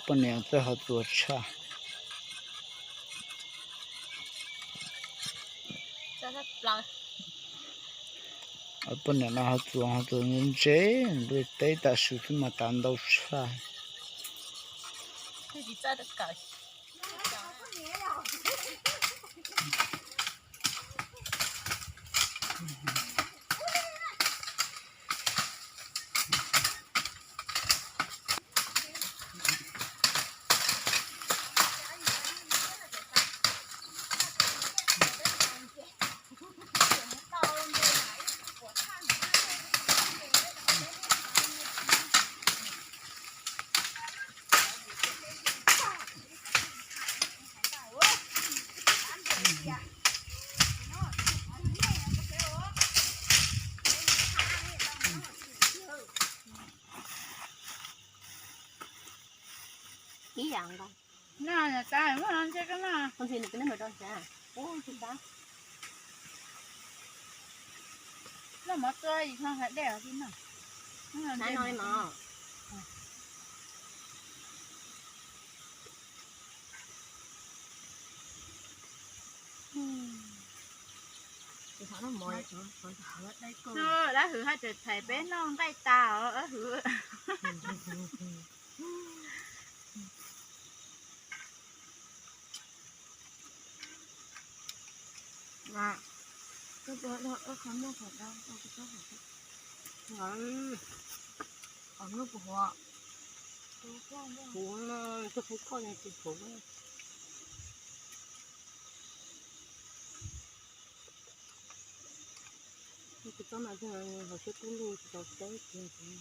Poj niam txawj hov txuas tshaj. Poj niam no hov txuas, hov txuas ntse, nplej teb tam sim xwb mas tav ntau tshaj. Ib yam nkaus. No, tas muab no ntshe koj no. Ua ntxhi nws koj neb mus rau xav. Ua ntxhi tas. Noj mov tua ib thoo hais dej os, no. Hnav no li mov. Dab Hwv haj tseem thaiv peb noj nqaij tas os, dab Hwv. Qhov no kuv huv, kuv no twb huv koj no tsis huv. Tus tsob no hauv siab kub lug tsis tau teb kiag.